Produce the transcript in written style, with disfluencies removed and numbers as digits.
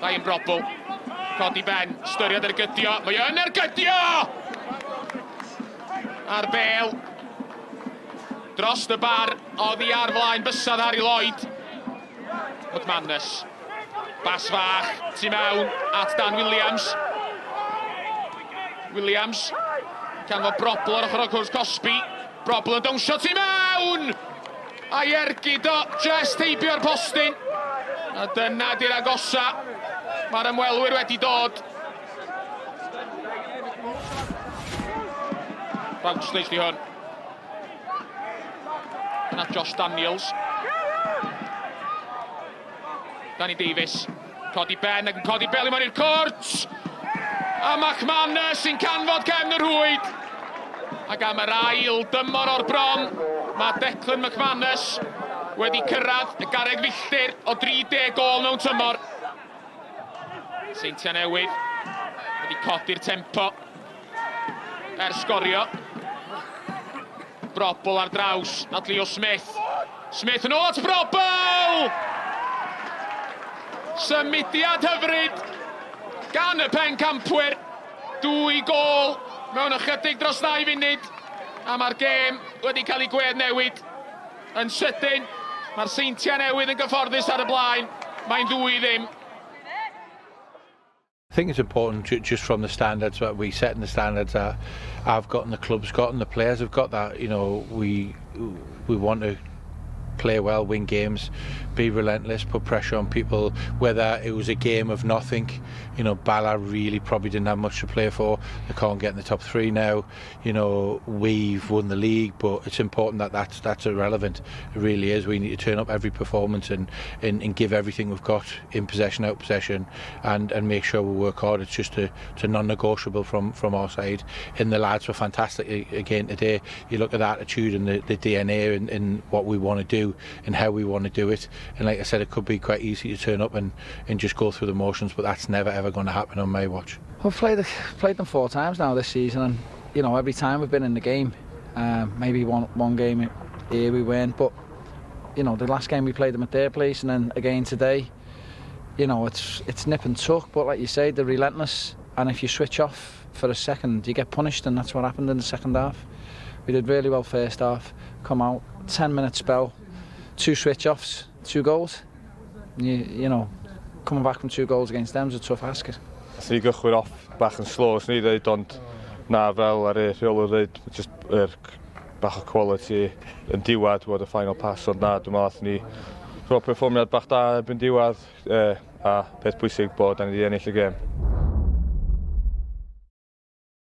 Ryan Brobbel. Codi ben, styried ergydio. Mae yn ergydio! A'r bel dros y bar oddi ar flaen bysedd Harry Lloyd. McManus. Bas fach, tu mewn at Dan Williams. Williams, canfod Brobbel ar ochr o'r cwrs cosbi. Brobbel yn dawnsio tu mewn! A'i ergyd o jest heibio'r postyn. A dyna di'r agosa. Mae'r ymwelwyr wedi dod. Routledge di hwn. Yna Josh Daniels. Danny Davies. Codi ben ac yn codi bel i mewn i'r cwrt. A McManus sy'n canfod cefn y rhwyd. Ac am yr ail dymor o'r bron, mae Declan McManus wedi cyrraedd y garreg filltir o 30 gôl mewn tymor. Seintiau Newydd wedi codi'r tempo ers sgorio. Brobbel ar draws at Leo Smith. Smith yn ôl at Brobbel! Symudiad hyfryd gan y pencampwyr. Dwy gôl mewn ychydig dros ddau funud a mae'r gêm wedi cael ei gwedd newid yn sydyn. Mae'r Seintiau Newydd yn gyfforddus ar y blaen. Mae'n ddwy i ddim. I think it's important just from the standards that we set and the standards that I've got and the club's got and the players have got that, you know, we we want to play well, win games, be relentless, put pressure on people, whether it was a game of nothing, you know, Bala really probably didn't have much to play for. They can't get in the top three now. You know, we've won the league, but it's important that that's, that's irrelevant. It really is. We need to turn up every performance and, and, and give everything we've got in possession, out possession, and, and make sure we work hard. It's just a, it's a non-negotiable from, from our side. And the lads were fantastic again today. You look at the attitude and the, the DNA and, and what we want to do and how we want to do it. And like I said, it could be quite easy to turn up and, and just go through the motions, but that's never ever going to happen on my watch. I've played played them four times now this season, and you know every time we've been in the game, maybe one one game here we win, but you know the last game we played them at their place, and then again today, you know it's it's nip and tuck. But like you say, they're relentless, and if you switch off for a second, you get punished, and that's what happened in the second half. We did really well first half, come out 10 minute spell, two switch offs, two goals. You, you know, coming back from two goals against them is a tough ask. Nathon ni gychwyn off bach yn slow, swn i ddeud, ond na, fel ar y rheolwr ddeud, just er, bach o quality yn diwedd, bod y final pass, ond na, dwi'n meddwl nathon ni rhoi perfformiad bach da erbyn diwedd, eh, a peth pwysig bod da ni wedi ennill y gêm.